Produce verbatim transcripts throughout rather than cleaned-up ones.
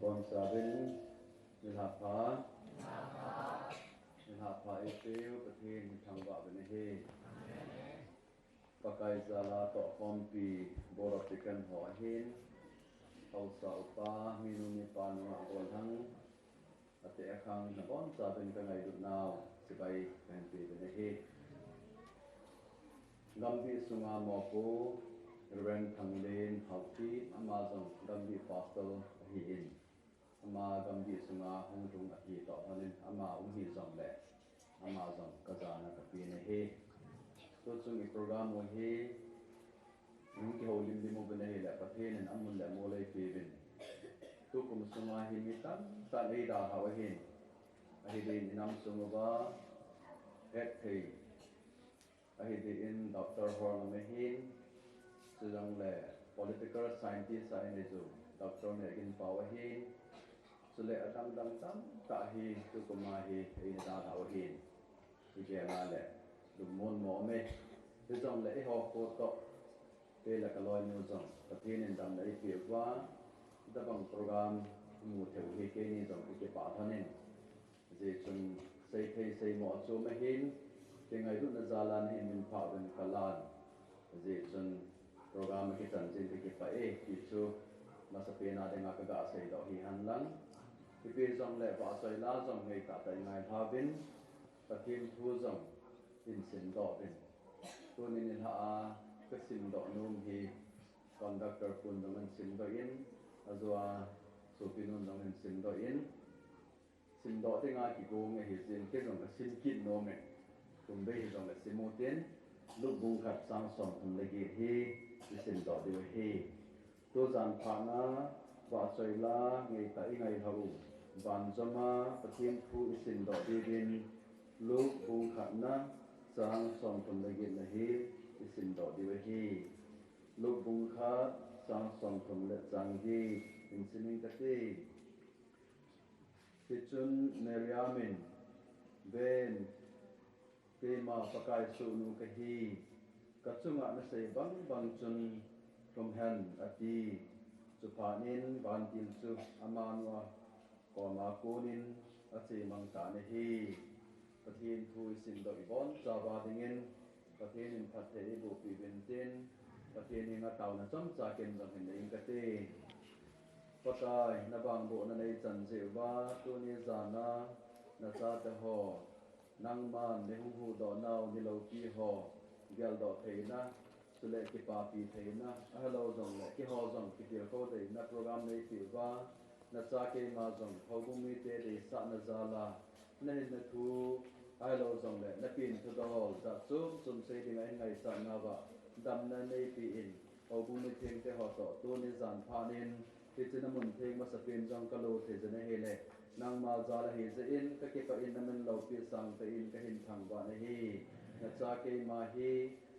Boncha uvin, nilhah pha. Nilhah pha eipeu Pathen hi thangvah uvin ahi. Pakai jala tohkhompi Board of Deacon ho ahin, haosa upa, minu mipa nungah gollhang, ate akhang naboncha uvin kangailutnau chibai kahin pe uvin ahi. Gambih sunga mopo Reverend Thanglen Haokip, ama jong Gambih Pastor ahin, ama Gambih sunga hung lhung ahi toh lhonin, ama um hijongle ama jong kajana kapen ahi. Tuchung i program u hi hung kihoulim lim uvin ahile Pathen in amun le amol eipeuvin, tukum sunga hi mi tamtah in eidalhau ahin, ahi din inam sung uva hetthei ahi din Doctor Horngam ahin, chujongle political scientist a inei u Doctor Nehginpao ahin, chule adang dang tamtah hi tukum a hi eina dalhau ahin, igel a le lungmon mo ume. Hijongle eiho kho toh kei le kaloinu jong Pathen in damna eipeh uva, hitabang program imu theiu hi keini jong ikipah lhonin, hijeh chun seithei seimo achom ahin, kingailutna jal a nahin minphah uvin kalan, hijeh chun program akichan jin kakipah e ti chu masapen a dinga kaga seidoh hihen lang, ipi jongle vahchoi la jong ngeitah tah in ngailha uvin, Pathen thu jong hin simdoh uvin. Tuni nilhah a kasimdoh nom hi conductor pun jong ahin simdoh in, ajou a sopinun jong ahin simdoh in, simdoh dinga kigong ahi jeh in kei jong kasim kit nom e. Kum vei hijongle sim u hitin, Luke bung khat chang somthum le get hi isimdoh diu ahi. Tujan phat a vahchoi la ngeitah ingailha u, banjom a Pathen thu isimdoh diuvin, Luke bung khatna chang somthum le getna hi isimdoh diu ahi. Luke bung khat chang somthum le chang get, hin sim inge kati. Hichun Mariam in, Ven, keima Pakai sohnu kahi, kachunga nasei bang bang chun lhum hen, ati. Chuphat in vantil chu amanu a koma konin achemang tan ahi. Pathen thu isimdoh ibonchauva dingin Pathen in phatthei eiboh peh uvin tin, Pathen henga taona chomcha ken jong hin nei inge kati. Pakai, navangbohna neichan jeh uva tuni jan a nachate ho nangman neihung huhdoh nau niloupi ho geldoh theina, chule kipapi theina, ahilou jongle keiho jong kitilkhou theina program neipeh uva, nacha keima jong houbung mite deisahna jal a nahinna thu, ahilou jongle napen thudol jat chom chom sei dinga hin ngaichat nauva damna neipeh in, houbung mithengte ho toh tuni jan phat in hiche namun theng masapen jong kalo thei jin ahile, nangma jal ahi jeh in kakipah in namin loupina sangtah in kahin thangvah nahi. Nacha keima hi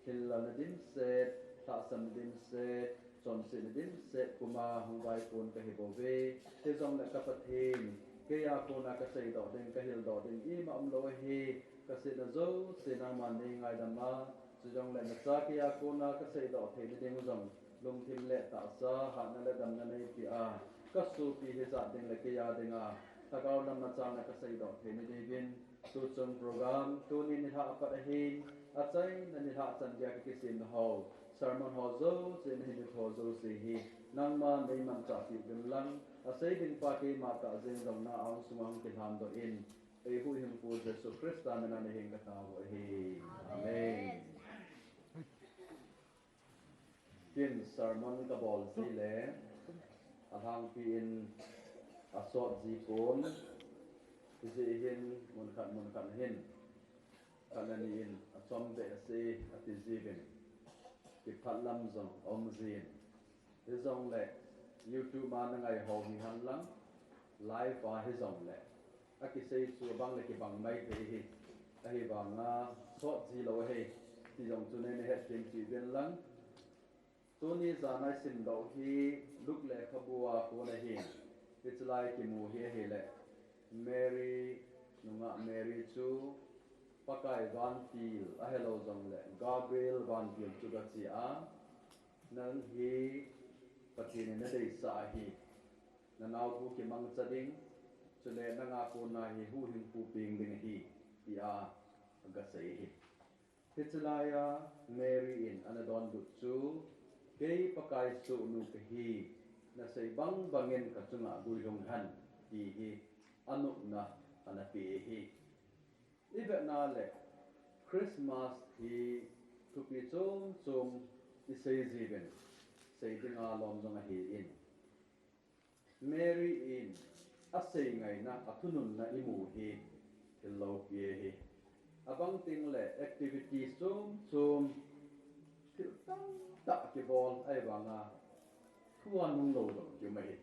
hinlelna dimset, lhahsamna dimset, chonsetna dimset puma hung vaipon kahi bouve. Hijongle ka Pathen, keia kona kaseidoh ding, kahildoh ding ima umlou ahi. Kasetna jouse nangman neingaidam a, chujongle nacha keia kona kaseidoh theina ding jong lungthim le tahsa, hatna le damna neipeh a, kasopi hijat ding le keia dinga lhagao lam machana kaseidoh theina diuvin, tuchung program, tuni nilhah apat ahin, achaina nilhah chan dia kakisemna ho, sermon ho jouse, nahin nitho jouse hi nangman neimanchah peh uvin lang, asei ding pa keima tah jeng jong na-ong sunga hung kilhandoh in, eihuhhingpu Jesu Christa mina nahin katao u ahi. Amen. Ken sermon kabol ji le alhangpi in asot ji pon, hijeh hin munkhat munkhat hin khat le ni in achom behseh ati jiuvin, kiphat lam jong aum jin, hijongle YouTube a nangaihou hihen lang, live a hijongle akisei chu abang le kibang maithei ahi, ahivanga sot ji lou ahi ti jong chu neina hetthem cheh uvin lang. Tuni jana isimdoh hi Luke lekhabua kon ahin, hichelai kimu hi ahile, Mary, nungah Mary chu Pakai vantil ahilou jongle Gabriel vantil chu gache a, nang hi Pathen in nadeisah ahi, na naobu kimangcha ding, chule nanga kona hi huhhingpu peng ding ahi, tia aga sei ahi. Hiche laiya Mary in ana donbut chu, kei Pakai sohnu kahi, nasei bang bangin kachunga guilhung hen, ti hi anopna ana pe ahi. I vetna le Christmas hi thupi chom chom i sei jiuvin, sei dinga lom jong ahin. Mary in asei ngaina, athununna i mu hi thil loupi ahi. Abang teng le activities chom chom, thil tamtah kibol, ahivanga thu anung lou jong kium ahi.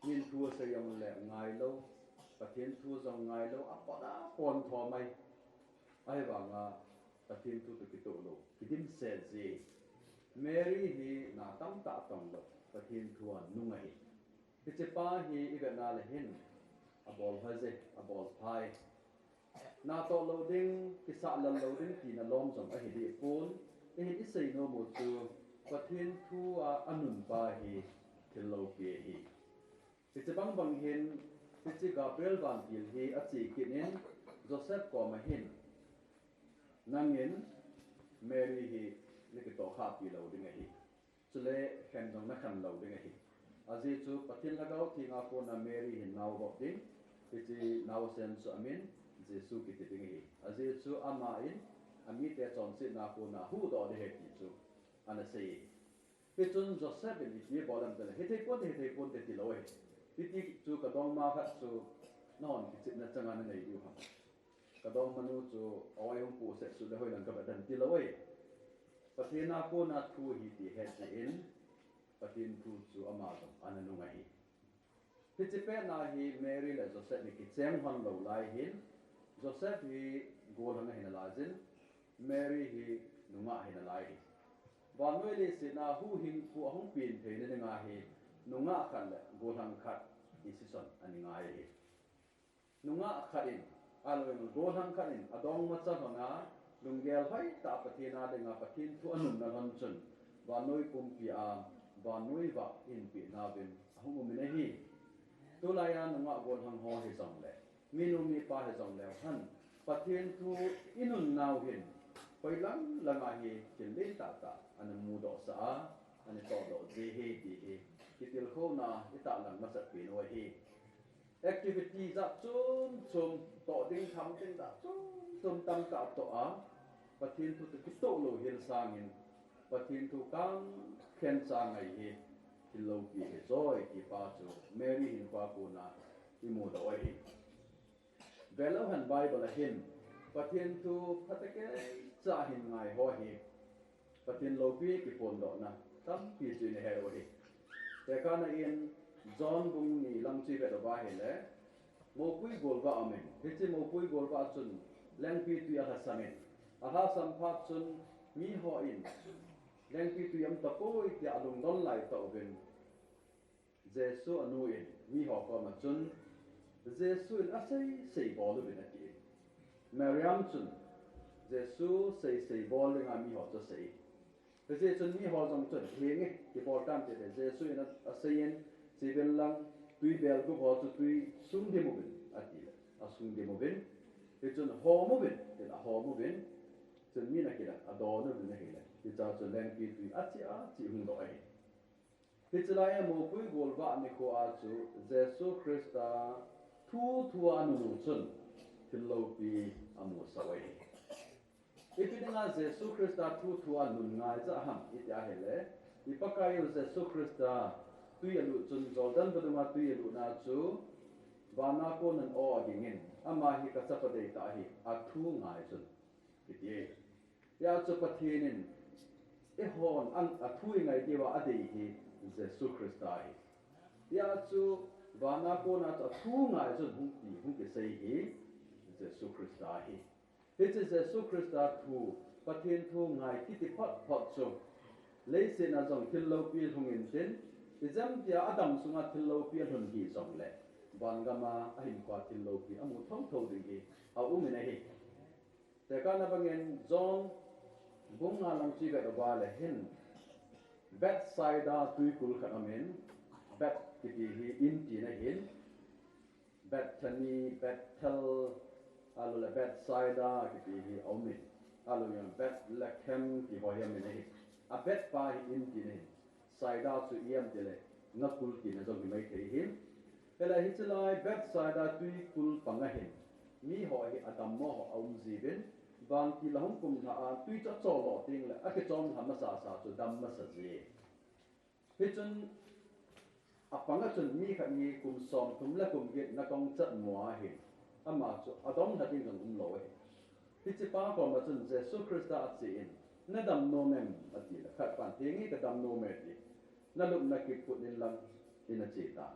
Min thu asei jong le ngai lou, Pathen thu jong ngai lou, apon apon thom ahi. Ahivanga Pathen thu toh kitoh lou, kidimset ji. Mary hi na tamtah atong lou, Pathen thu anung ahi. Hiche pa hi i vetna le hin, abol hoi je, abol phai. Natoh lou ding, kisah lal lou ding tina lom jong ahi deh pon, ahin i sei nom u chu, Pathen thu a anun pa hi thil loupi ahi. Hiche bang bang hin, hiche Gabriel vantil hi ache kit in, Joseph koma hin, nangin Mary hi nakitoh khahpi lou ding ahi. Chule khen jong nakhen lou ding ahi. Ajeh chu Pathen Lhagao Theng a kona Mary hin nao vop ding, hiche naosen chu amin Jesu kiti ding ahi. Ajeh chu ama in amite chonsetna a kona huhdoh ding ahi ti chu ana sei. Hichun Joseph in iti bol em tile, hithei ponte, hithei ponte tilou ahi. Hiti chu kadongma khat chu nahon kichepna changa nanei diu ham. Kadongmanu chu, oi, hung puset sule hoilang kavet dem tilou ahi. Pathen a kona thu ahi ti het jeh in, Pathen thu chu ama jong ana nung ahi. Hiche petna hi Mary le Joseph ni kicheng hon lou lai hin, Joseph hi golhang ahi nalai jin, Mary hi nungah ahi nalai hi. Vannoi leiset a huhhingpu ahung peng theina dinga hi, nungah khat le golhang khat decision ana ngai ahi. Nungah khat in, ahilou, golhang khat in adongmacha lhona, lunggel hoitah Pathen a dinga Pathen thu anunna lhon chun, vannoi pumpi a vannoi vah hinpeh nauvin ahung umin ahi. Tulaiya nungah golhang ho hijongle, minu mipa hijongleu hen, Pathen thu i nun nau hin, hoilang langa hi thil lentah tah ana mudohsah a, ana tohdoh ji ahi ti hi kitilkhouna i tahlang masat pen u ahi. Activity jat chom chom, toh ding tham ding jat chom chom tamtah toh a, Pathen thu toh kitoh lou hel sangin, Pathen thu kangkhen cha ngai hi thil loupi ahi joi ti pa chu Mary hinkho a kona i mudoh u ahi. Velou hen Bible a hin, Pathen thu phatah keicha hin ngai ho hi Pathen loupi kiphondohna tampi chu ina het u ahi. Tekahna in John bung ni lang chu i vet uva ahile, moupui golvah aumin, hiche moupui golvah chun lengpitwi alhasamin, alhasam phat chun mihon lengpitwi aum tapoi tia alungdon laitah uvin, Jesu anu in miho koma chun, Jesu in asei sei bol uvin atin. Mariam chun Jesu sei sei bol dinga miho chu asei. Hijeh chun miho jong chun, henge, kibol tante, Jesu in a, aseiyin, chevin lang, twi bel gup ho chu twi sungdim uvin, atile, asungdim uvin. Hichun hom uvin, tin ahom uvin. Chun min akilah, adon uvin ahile, hichea chu lengpitwi achi achi hung doh ahi. Hiche laiya moupui golvah nikho a chu Jesu Christa thu thua anun u chun thil loupi amusah u ahi. Ipi dinga Jesu Christa thu thua anun ngai jeh ham iti ahile, i Pakaiyu Jesu Christa twi alut chun, Jordan vadunga twi alutna chu, vana konin aw agingin, ama hi kachapa deitah ahi, athu ngai chun, kiti. Hijeh chun Pathen in eihon athu ingai diuva adei hi Jesu Christa ahi. Hijeh chun vana kona chu athu ngai chun hung ti, hung kisei hi Jesu Christa ahi. Hiche Jesu Christa thu, Pathen thu ngai kiti phot phot chu, leiset a jong thil loupi lhung intin, ijemtia Adam sunga thil loupi alhun hijongle, vangam a ahinkhoa thil loupi amu thotho ding hi aumin ahi. Tekahna bangin John bung nga lang chu i vet uva le hin, Bethsaida twikul khat aumin, Beth kiti hi in tina hin, Bethany, Bethel, ahilou le Bethsaida kiti hi aum in, ahilou le Bethlehem kiti ho hi aum in ahi. A Beth pa hi in tina hin, Saida chu ipi ham tile, ngakul tina jong hi mai thei hi. Hile hiche lai Bethsaida tuikul panga hin mi ho hi adammo ho aum jiuvin, vantil ahung kumlha a tui chu achol lo teng le akichom lha masasa chu dam masa ji. Hichun apanga chun mi khat hi kum somthum le kum get na kong chat mo ahi. Ama chu adong lha ding jong umlou ahi. Hiche pa koma chun Jesu Christa achen, nadam nom em? Atile khat pan, henge kadam nom e ati. Nalupna kiput in lang in ache tan.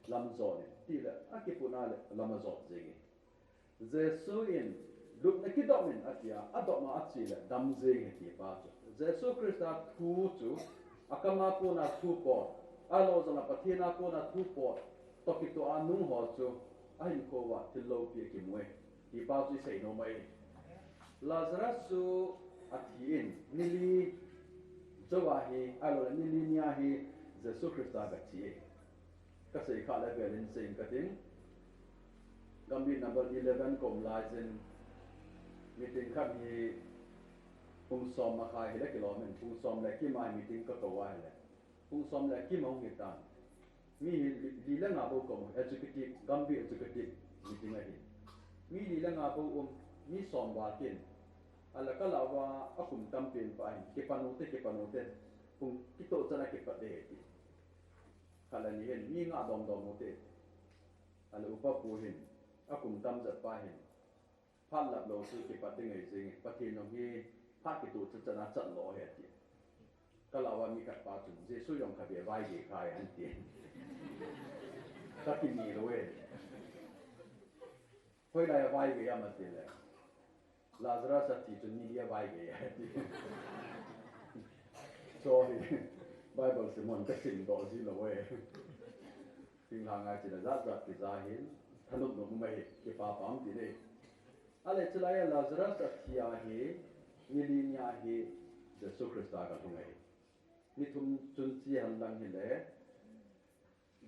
Lam jot in tile akiput a le lam ajot jenge. Jesu in, lupna kidop in atia, adop a ache le dam jenge ti pa chu. Jesu Christa thu chu, akam a kona thu pot, ahilou jong le Pathen a kona thu pot, toh kitoh a nung ho chu, ahinkho uva thil loupi akimu e. Ti pa chu isei nom ahi. Lazarus chu athi in, ni li jou a hi, ahilou le ni li nia hi, Jesu Christa gache e. Kasei kha le vel in sei inge kati. Gambih number eleven kom lai jin meeting khat hi pung som makhai hile kilom in, pung som le kim a hi meeting kakou a hile. Pung som le kim ahung hi tan. Mi hi li, li le nga bou kom, executive, Gambih executive meeting ahi. Mi li le nga bou um, mi som val tin. Ahile kalah uva akum tampen pa hin, kipan u te, kipan u te. Pung kitoh chan a kipat ding ahi ti. Khat le ni hin, mi nga dom dom u te. Ahile upa pu hin, akum tam jat pa hin, phat lap lou chu kipat ding ahi jenge, Pathen jong hi phat kitoh chan chan a chat lou ahi ati. Kalah uva mi khat pa chun, Jesu jong khatvei vaigei kha e ati. Kakini lou e. Hoilai a vaigei ham atile, Lazarus athi chun ni li a vaigei e ati. Sorry, Bible simon kasim doh ji lou e. Thinglhang a chule jat jat kija hin, thanop nop um ahi, kipa pam ti dei. Ahile chulai a Lazarus athi a hi, ni li nia hi, Jesu Christa galhung ahi. Ni thum chun che hen lang hile,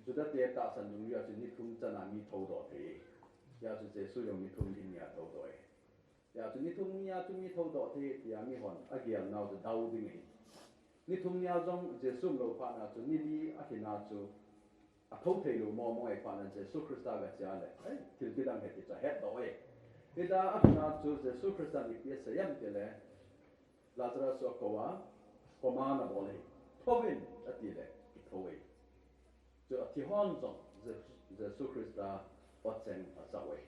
Juda te tahsan dungjui a chu ni thum chan a mi thoudoh thei. Hijeh a chu Jesu jong ni thum ni nia thoudoh e. Hijeh a chu ni thum nia chu mi thoudoh thei tia mihon agel nau chu dou ding ahi. Ni thum nia jong Jesu umlou phat na chu ni li athi na chu athou thei lou mong mong ahi phat na Jesu Christa gache a le, ei, thil kidang ahi ti chu ahetdoh e. Hijeh a athi na chu Jesu Christa in ipi asei em tile, Lazarus chu akou a, command abol e, thouvin, ati le, kithou e. Chu athi hon jong Je-, Jesu Christa o cheng asah e.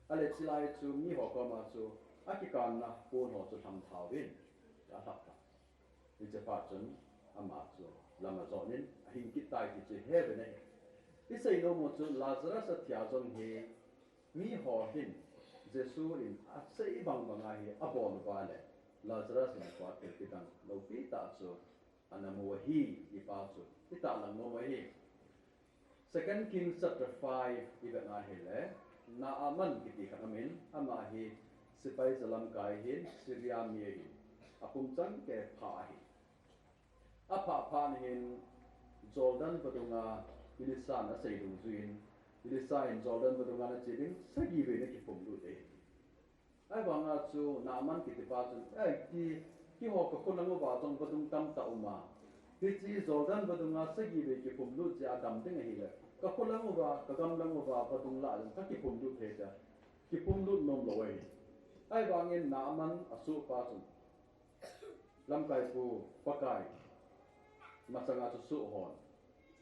Ahile chulai chu miho koma chu akikanna pon ho chu lhamtha uvin, alhap tan. Hiche phat chun ama chu lam ajot in ahing kit tai ti chu heaven ahi. Isei nom u chu Lazarus athi a jong hi miho hin Jesu in asei bang bang a hi abol uva le Lazarus in tua thil kidang loupi tah chu ana mu ahi, ti pa chu itahlang nom u ahi. Second Kings chapter five ivet na hile, Naaman kiti khat aumin, ama hi sepai jalamkai ahin, Syria mi ahin, akum changkei pha ahi. Aphah phat na hin Jordan vadunga Elisha in asei dungjuiyin, Elisha in Jordan vadunga nache ding, sagi vei nakiphumlut e. Ahivanga chu Naaman kiti pa chun, ei, ti, keiho kakholang uva jong vadung tamtah uma. Hiche Jordan vadunga sagi vei kiphumlut jeh a dam ding ahile, kakholang uva, kagamlang uva vadung lah a jong kakiphumlut thei tia, kiphumlut nom lou ahi. Ahivangin Naaman asohpa chun, Lamkai pu, Pakai, masanga chu soh hon,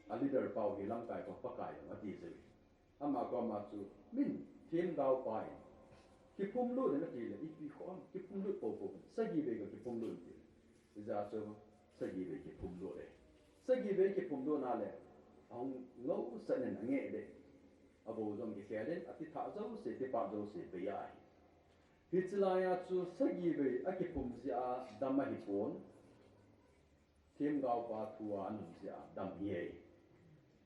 a leader pau hi lamkai pu Pakai jong ati jeh. Ama koma chu, min, themgao pa in, kiphumlut in ati le, ipi kho ham, kiphumlut poupou, sagi vei kakiphumlut in ati le. Hijeh a chu, sagi vei kiphumlut e. Sagi vei kiphumlut na le, ahung ngaisang in angeh le, avou jong kikhel in, atithah jouse, tipat jouse, bei ahi. Hiche lai a chu, sagi vei akiphum jeh a dam ahipon. Themgao pa thu a anun jeh a dam ahi.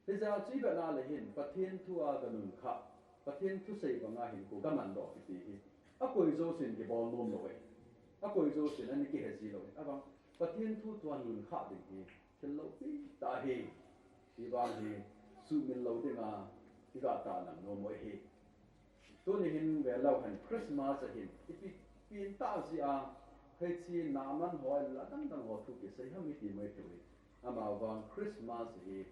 Hijeh a chu ivet na le hin, Pathen thu a ganun kha, Pathen thusei banga hinkho gaman doh kiti hi, akoi jousen kibol nom lou e. Akoi jousen ana kihe ji lou e. Ahivang, Pathen thu thu a nun kha ding hi, thil loupi tah ahi. Hivang hi, Suhmil lou dinga i ga tahlang nom u ahi. Tuni hin ve leu hen Christmas a hin ipi, ipi in tah jeh a, hiche Naaman ho le adang dang ho thu kisei ham iti mai thei u hi. Amavang Christmas hi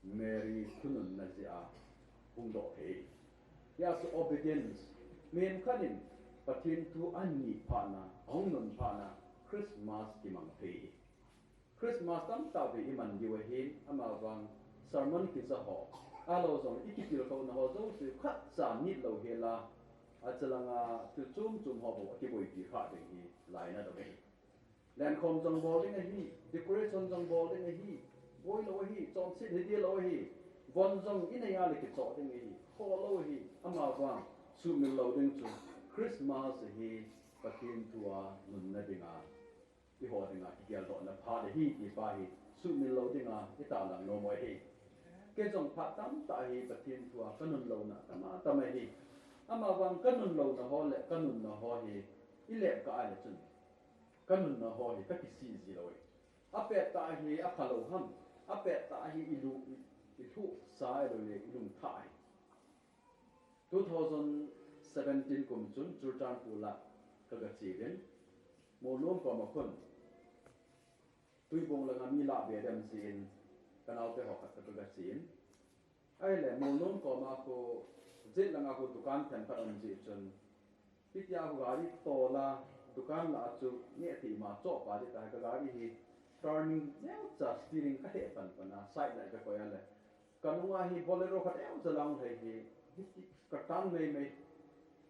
Mary thununna jeh a hung doh thei. Hijeh a chu obedience. Mihem khat in Pathen thu ahin ngeh phat na, ahung nun phat na, Christmas kimang thei hi. Christmas tamtah vei i man diu ahin, amavang sermon kija ho, ahilou jong i kitilkhouna ho jouse khatcha nit lou hel a, achulanga thil chom chom ho bou akiboipi kha ding hi lainat ahi. Lenkhom jong bol ding ahi, decoration jong bol ding ahi, boi lou ahi, chonset hi ding lou ahi, von jong i nei a le kichoh ding ahi, khoh lou ahi, amavang suhmil lou ding chu Christmas hi Pathen thu a nunna dinga, eiho dinga kigeldohna phat ahi ti pa hi suhmil lou dinga i tahlang nom u ahi. Kei jong phat tamtah hi Pathen thu a ka nun louna atam atam ahi. Amavang ka nun louna ho le ka nunna ho hi i lep kah a le chun, ka nunna ho hi ka kisih ji lou e. Apet tah hi apha lou ham, apet tah hi i lu, i, i lhuh sa ahilou le i lungthah ahi. Two thousand seventeen kum chun Churachandpur lah ka ga che uvin, Molnom koma khun Tuibong langa mi lah be dem jeh in ka naote ho khat toh ka ga che in. Ahile Molnom koma khu jet langa khu dukan themkhat um jeh chun, hitia khu gari tol a dukan lah a chu neh thei ma choh pa ding tah ka gari hi turning neocha steering ka heh pan pan a side light ka koi a le, ka nunga hi Bolero khat neocha lang lhai hi, hiti ka turn mei mei,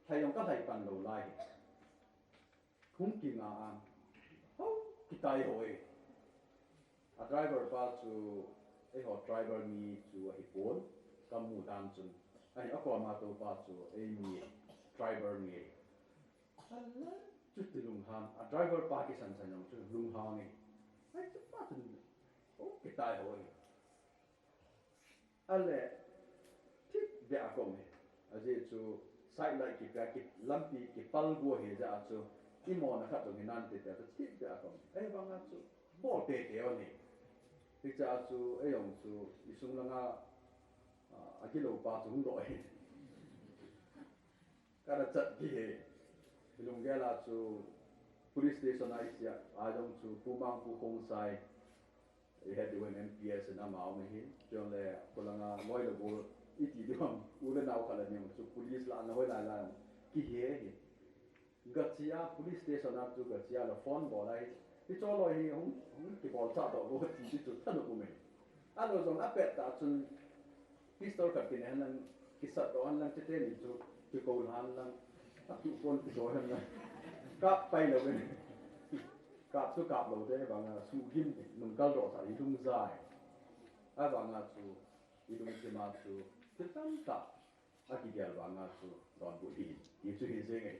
lhai jong ka lhai pan lou lai hi. Hung kinga a, hou kitai ho e. A driver pa chu eiho tribal mi chu ahi pon, ka mu dan chun. Ahi, akoma tou pa chu eimi tribal mi ahi. Ala, chuti lunghang, a driver pa kisan san jong chu lunghang e. Ahi, chupa chun, hou kitai ho e. Ale, thip beh a ka um e. Ajeh chu side light kipeh a, ki, lampi kipal go ahi jeh a chu, imona khat jong hinante tia chu thip beh a ka um e. Ahivanga chu bol teitei u ahi. Hichea chu eijong chu isung langa, ah, agilou pa chu hung doh e. Kana chat kit e. Ilunggel a chu police station a iche a, ajong chu Pu Mangpu Khongsai, ihet diu vin M P S in ama um ahin, chule khulanga loi le gol iti diu ham, u le nao khat le ni chu police lah a ana hoi lai lai kihe hi. Gache a police station a chu gache a le phone bol a hi, hiche loi hi hung, hung kibolchah doh vo ti chu thanop um e. Ahilou jong apet tah chun pistol khat kine hen lang, kisat doh hen lang, chuteni chu kikou lhan lang, atuh pon kidoh hen lang, kap pai lou vin. Kap chu kap lou te vanga suhgim nung kaldoh sah hi lungja e. Ahivanga chu ilungthim a chu thil tamtah akigel vanga chu donbut hih in ti chu hi jeng e.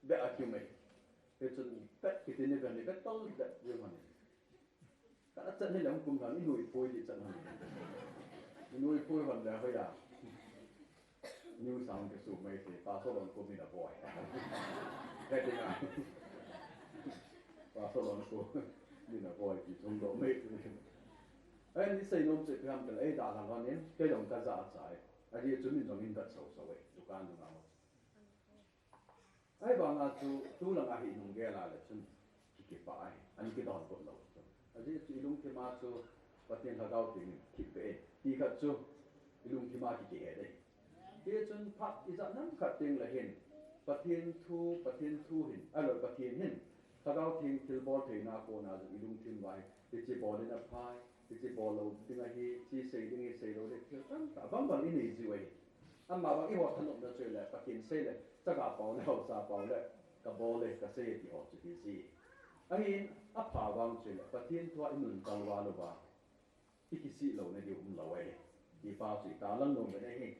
Beh a kium e. Hichun pet kiti ni ven ni beh tol beh jeng hon e. Kana chat hile hung kum lhan, inui poi di chat hon. Inui poi hon le hoiya. New sound kisumei te, Pastor Lon ko min aboi. He ding a. Pastor Lon ko min aboi ti thum doh mei tu. Ahin isei nom chu ipi ham itile, eidalhah lhon in, kei jong kajah chai. Ajeh chu min jong in vet soso e, dukan dunga ho. Ahivanga chu tulanga hi nung gel a le chun ki, kipah ahi, ana kidonbut lou chu. Ajeh chu ilungthim a chu Pathen Lhagao Theng in thipbeh e, ti khat chu ilungthim a ki, kihe ding. Hichun phat ijat ham khat teng le hin, Pathen thu, Pathen thu hin, ahilou Pathen hin, Lhagao Theng thilbol theina kona jong ilungthim uva hi, hiche bol in aphai, hiche bol lou ding ahi, hiche sei ding hi, sei lou ding, thil tamtah bang bang inei jiu ahi. Amavang eiho thanopna chu ahile, Pathen sei le, chaga pao le, haosa pao le, kabol e, kasei e ti ho chu hi ji. Ahin, apha vang chu ahile, Pathen thu a inun kal val uva, ikisih louna diu umlou ahi. Ti pa chu itahlang nom u ahi.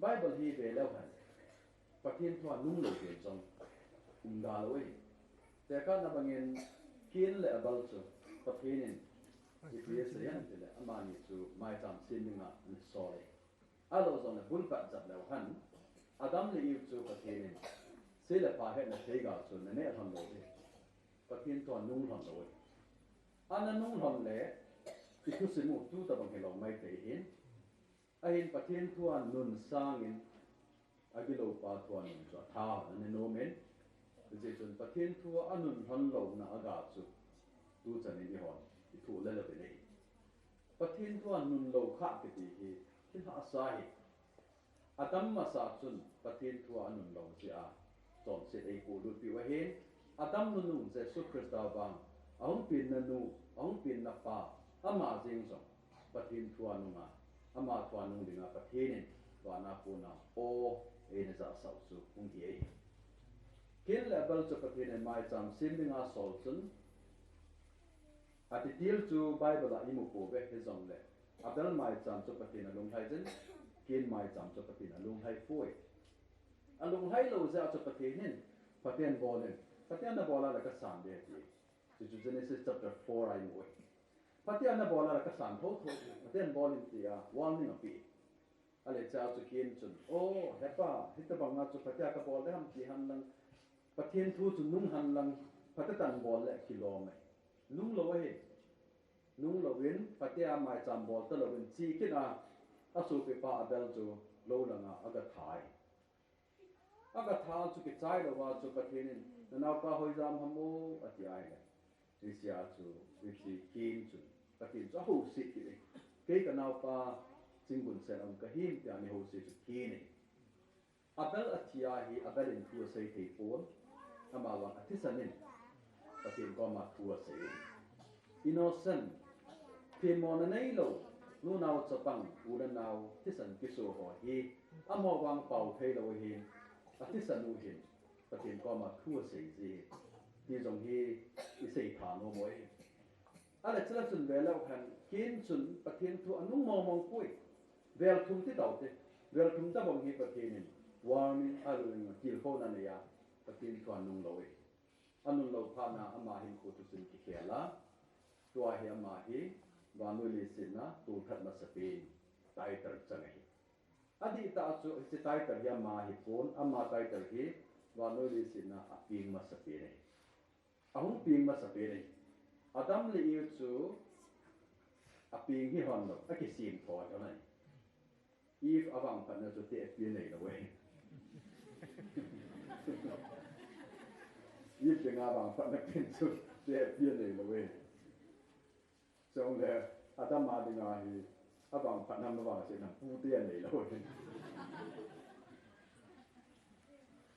Bible hi ve leu hen, Pathen thu a nung lou pen jong umda lou ahi. Tekahna bangin Cain le Abel chu Pathen in ipi asei ham itile, amani chu maicham sem dinga ana sol e. Ahilou jongle bulpet jat leu hen, Adam le Eve chu Pathen in se le pha hetna theiga chu naneh lhon lou ding, Pathen thu a nung lhon lou ahi. Ana nung lhon le, ithusim u tu tobang hilou maithei hin, Ahin Pathen thu a nun sangin, agilou pa thu a nun chu atha hon anom in, hijeh chun Pathen thu a anun hon louna aga chu tuchan in eihon ithoh le lou ding ahi. Pathen thu a nun lou kha kiti hi, thil hahsa ahi. Adam masa chun Pathen thu a anun lou jeh a chonset eipoh lut peh u ahin, Adam nunung Jesu Christa vang, ahung penna nu, ahung penna pa, ama jeng jong Pathen thu a nunga, ama thu a nung dinga Pathen in vana kona aw eina jahsah u chu hung hi ahi. Kain le Abel chu Pathen in maicham sem dinga asol chun, atitil chu Bible a imu pouve, hijongle Abel maicham chu Pathen in alunglhai jin, Kain maicham chu Pathen in alunglhai poi. Alunglhai lou jeh a chu Pathen in, phaten bol in, phaten nabol a le kasan ding, ati. Chuchu Genesis chapter four a imu e. Phaten nabol a le kasan thotho, phaten bol in tia warning ape. Ahile chea chu Kain chun, o, hepa, hitobanga chu phatea kabol ding ham ti henlang, Pathen thu chu nung henlang, phatecha bol le kilom e. Nung lou ahi. Nung louvin, phatea maicham bol talouvin, che kit a, asopipa Abel chu lou langa agatha e. Agatha chu kichai louva chu Pathen in, nanaopa hoija ham o, ati ahile, hichea chu, hiche Kain chun, Pathen chu ahouset kit e. Kei kanaopa chinggun sen um kahim, tia ahouset chu Kain e. Abel athi ahi, Abel in thu asei thei pon, amavang athisan in Pathen koma thu asei. Innocent, themmona neilou, nunao chapang, u le nao, thisan kiso ho hi, amaho vang pao theilou ahin, athisan u hin Pathen koma thu asei ji, ti jong hi isei tha nom u ahi. Ahile chule chun veleu hen, Kain chun Pathen thu anung mong mong poi. Vel thum ti taute. Vel thum tobang hi Pathen in warning, alung tilkhouna anei a, Pathen thu anung lou e. Anun lou phat na ama hinkho thusim kikhel a, tua hi ama hi vannoi leiset a tolthat masapen title chang ahi. Adihtah chu hiche title hi ama hipon, ama title hi vannoi leiset a apeng masapen ahi. Ahung peng masapen ahi. Adam le Eve chu apeng hihon lou, akisem tho hon ahi. Eve avangphatna chu tehpi aneilou e. Eve dinga avangphatna pen chu tehpi aneilou e. Chule Adam a dinga hi avangphat ham avangsetna pute aneilou e.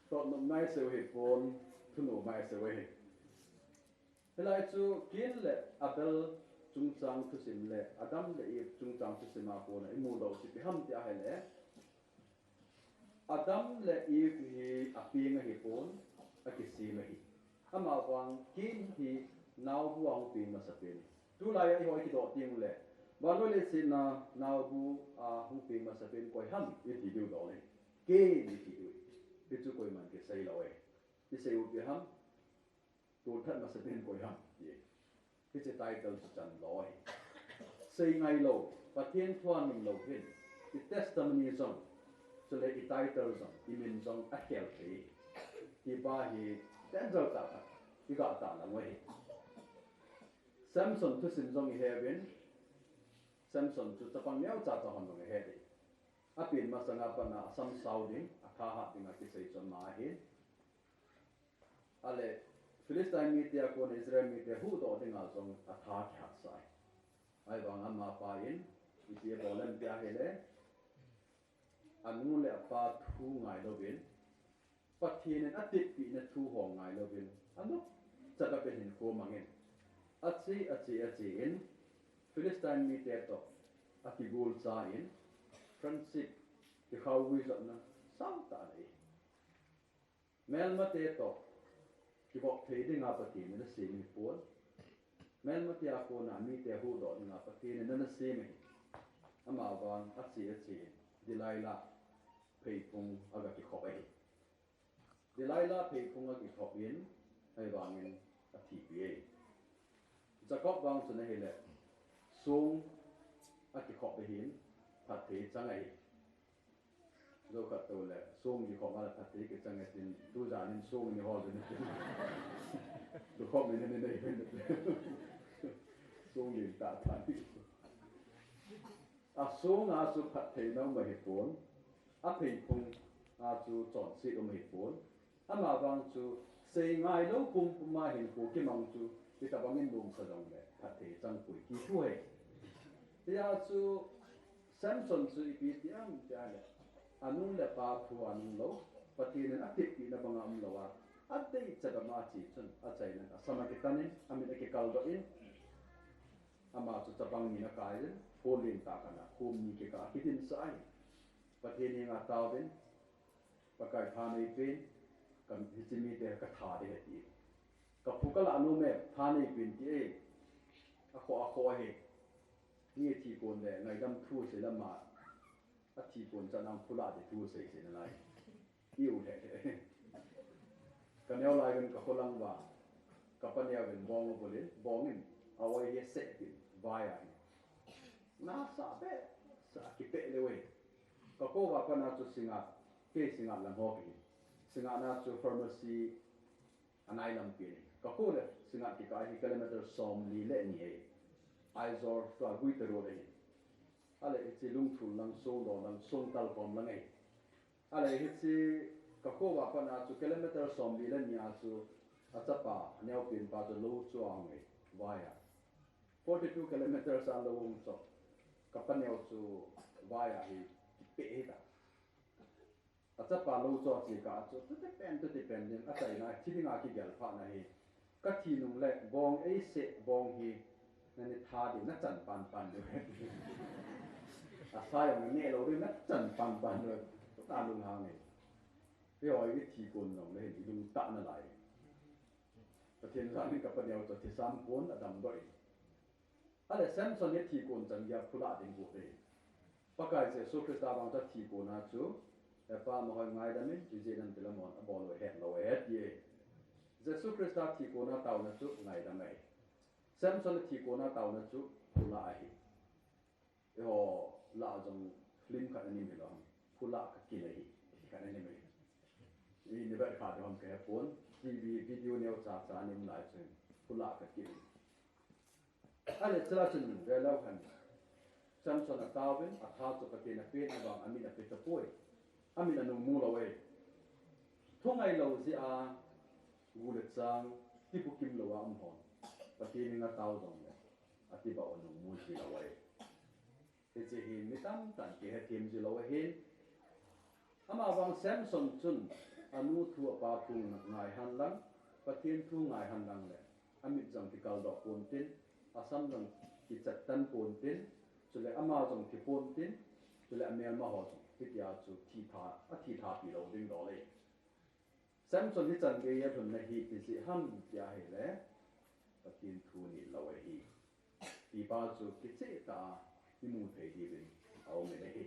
Totnopna isei u hipon, thunomna isei u ahi. Hilai chu Kain le Abel chungchang thusim le Adam le Eve chungchang thusim a kona imu lou chu ipi ham ti ahile, Adam le Eve hi apeng ahipon, akisem ahi. Amavang Kain hi naobu a hung peng masapen ahi. Tulai a eiho ikidoh teng ule, vannoi leiset a naobu a hung peng masapen koi ham iti diu dol ahi. Kain iti diu ahi. Hichu koiman kisei lou e. Isei u ipi ham, tolthat masapen koi ham ti. Hiche title chu chan lou ahi. Sei ngailou, Pathen thu a nun lou hin, i testimony jong, chule i title jong, i min jong akhel thei. Hipa hi danger tah khat, iga tahlang u ahi. Samson thusim jong iheuvin, Samson chu chapang neocha cha hon jong ahi e. Apen masanga pat a asam sao ding, athahat ding a kisei chu ama ahi. Ahile, Philistine mite a kona Israel mite huhdoh dinga jong atha kihatsah e. Ahivang amapa in, ipi abol em tia ahile, anu le apa thu ngailouvin, Pathen in atepna thu ho ngailouvin, anop chat a Pathen hinkho mangin, ache, ache, ache in, Philistine mite toh akigolcha in, friendship, kikhaovui jotna sangtah anei. Melmate toh kivop thei dinga Pathen in asem ahipon. Melmate a kona mite huhdoh dinga Pathen in ana sem ahi. Amavang ache ache in Delilah pheiphung aga kikhop ahi. Delilah pheiphung akikhop in, ahivangin athipi e. Jacob vang chun ahile, song akikhop ahin, phatthei chang ahi. Jou khat toh le, song kikhop a le phatthei kichang e tin, tujan in song ni hol uvin tin. Kikhop ni ni nei uvin tin. Song lentah tah ni. A Sunga chu phattheina um ahipon, a pheiphung a chu chonset um ahipon, amavang chu seingai lou pumpum a hinkho kimang chu hitabang in nomsa jongle phatthei chang poi ti thu ahi. Hia chu Samson chu ipi ti ham tia le, anung le pa thu a nung lou, Pathen in atepna banga um lou a, adei chabang a ache chun, achaina a sam akitan in, amin akikaldoh in, ama chu chabang ni in akai in, kho lentah khat a khom ni kikah a akidinsah in, Pathen henga ataovin, Pakai tha neipen, ka, hiche mite ka tha ding ahi ati. Ka phu ka lah nom e, tha neipen ti e, akhoh, akhoh ahi. Mi athi kon le, ngaidam thu asei le ama, athi kon chan a phulah ding thu asei sei nalai. I u le le. Ka neo lai uvin ka kholang uva, ka pa neo uvin bong abul in, bong in, a-oi hi aseh tin, vai ahi. Nasa behseh, kipeh leu e. Ka kou uva pat na chu Singngat, kei Singngat lang ho kahi. Singngat na chu pharmacy anai lampi ahi. Ka kou le Singngat kikah hi kilometer somli le ni ahi. Aizawl tua Guite road ahi. Ahile hiche Lungthul lang, Songdo lang, Songtal kom lang ahi. Ahile hiche ka kou uva pat na chu kilometer somli le ni a chu achapa, aneopen pa chu lou chu ahung e, vai a. Forty two kilometers a lou hung chu. Ka pa neo chu vai a hi kipeh hita. Achapa lou chu ache kah a chu, tuti pen, tuti pen ding, achaina, thi dinga kigel phat na hi. Ka thi nung le, bong eiseh, bong hi, nani tha ding, nachan panpan diu. Asa jong naneh lou ding, nachan panpan diu. Tuta lunghang e. Hiho hi thi kon jong le hin, ilung tah nalai. Pathen jal in ka pa neo chu athisan pon adamdoh in. Ahile Samson hi athi kon chan geiya phulah ding bou ahi. Pakai Jesu Christa vang chu athi kon a chu, He Pa, amaho ngaidam in, ijeh inem itile amahon abol u ahet lou ahi, ati e. Jesu Christa thi kon a taona chu ngaidam ahi. Samson athi kon a taona chu phulah ahi. Eiho lah jong film khat anim hilou ham. Phulah ka kil ahi. Khat anim ahi. I, ni vet kha diu ham kahe pon. T V video neocha cha anim lai chun. Phulah ka kil ahi. Ahile chula chun velou hen. Samson ataovin, atha chu Pathen in apen avang amin ape tapoi. Amin anung mu lou e. Thungai lou jeh a, gu le chang, kibukim lou a um hon. Pathen henga atao jongle, atibah u anung mu ji lou e. Hiche hi mi tamtah in kihethem ji lou ahin. Amavang Samson chun anu thu apa thu ngai henlang, Pathen thu ngai henlang le, amit jong kikaldoh pontin, asam jong kichat tan pontin, chule ama jong thi pontin, chule amelma ho jong, hitia chu thitha, athitha pi lou ding dol e. Samson hi chan geiya alhunna hi ipi jeh ham tia ahile, Pathen thu nit lou ahi. Tipa chu kicheh tah a imu thei diuvin aum in ahi.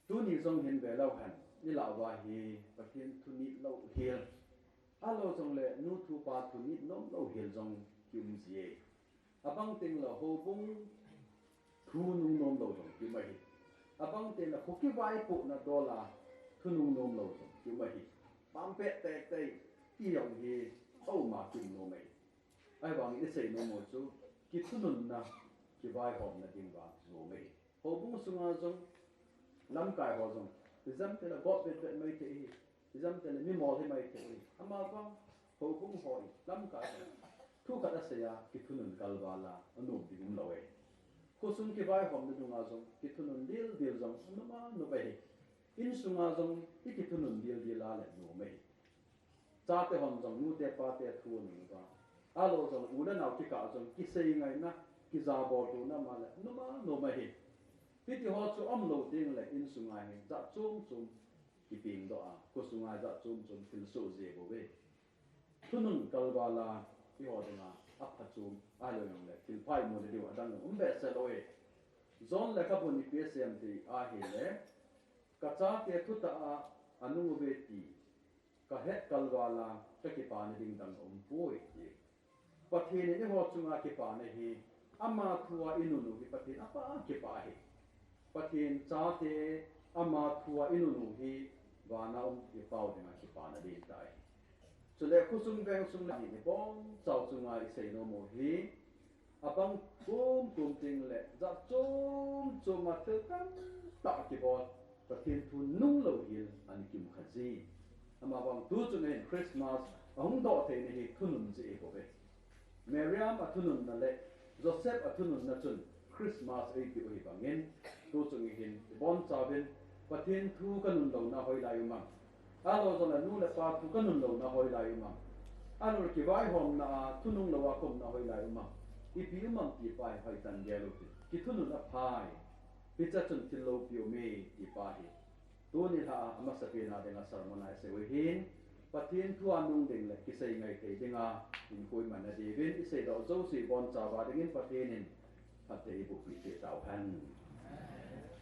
Tuni jong hin velou hen, ilah uva hi Pathen thu nit lou hel. Ahilou jongle nu thu pa thu nit nom lou hel jong kium ji e. Abang teng le houbung thu nung nom lou jong kium ahi. Abang teng le kho kivaipohna dol a thu nung nom lou jong kium ahi. Pampeh teitei ti jong hi aum a kium nom ahi. Ahivangin isei nom u chu kithununna, kivaihomna ding vang nom ahi. Houbung sunga jong, lamkai ho jong, ijemtia le gop vetvet maithei ahi. Ijemtia le mimol hi maithei ahi. Amavang, houbung ho hi, lamkai ho, thu khat asei a, kithunun kalval a, anom ding umlou e. Khosung kivaihomna dunga jong, kithunun dildil jong, anom anom ahi. Insunga jong, ikithunun dildil a le nom ahi. Chate hon jong, nute pate thu anung uva. Ahilou jong, u le nao kikah jong, kisei ngaina, kijaboltona ma le, anom anom ahi. Hiti ho chu umlou teng le, insunga hi, jat chom chom, kipengdoh a, khosunga jat chom chom, thilsoh jeh bou ve. Thunun kalval a, eiho dinga, aphachom, ahilou jongle, thilpha imu le diu, adang um behseh lou e. John lekhabun ipi asei em ti ahile, kachate thutah a, anung uve ti, kahet kalval a, kakipana ding dang aumpoi, ati. Pathen in eiho chunga kipana hi, ama thua inun u hi Pathen apha kipah ahi. Pathen chate ama thua inun u hi, vana um ipau dinga kipana ding tah ahi. Chule khosung vengsung le ni ibonchau chunga isei nom u hi, abang kum kum ting le, jat chom chom a thil tamtah kibol, Pathen thu nung lou hel ana kimu kha ji. Ama bang tu chun hin Christmas ahung doh theina hi thunun jeh ahi bou ve. Mariam a thununna le Joseph a thununna chun Christmas eipe u hi bangin, tu chung hin ibon chauvin, Pathen thu kanun louna hoilai um am? Ahilou jong le nu le pa thu kanun louna hoilai um am? Ahilou le kivaihomna a thunung lou a kaumna hoilai um am? Ipi um am ti pa hi hoitah in gel u hite. Kithunun aphai. Hiche chun thil loupi aume ti pa hi. Tuni lha a amasapen a dinga sermon a isei u hin, Pathen thu a nung ding le kisei ngai thei dinga hinkho iman na diuvin isei doh jouse ibon chauva dingin Pathen in phatthei eiboh peh cheh tauhen.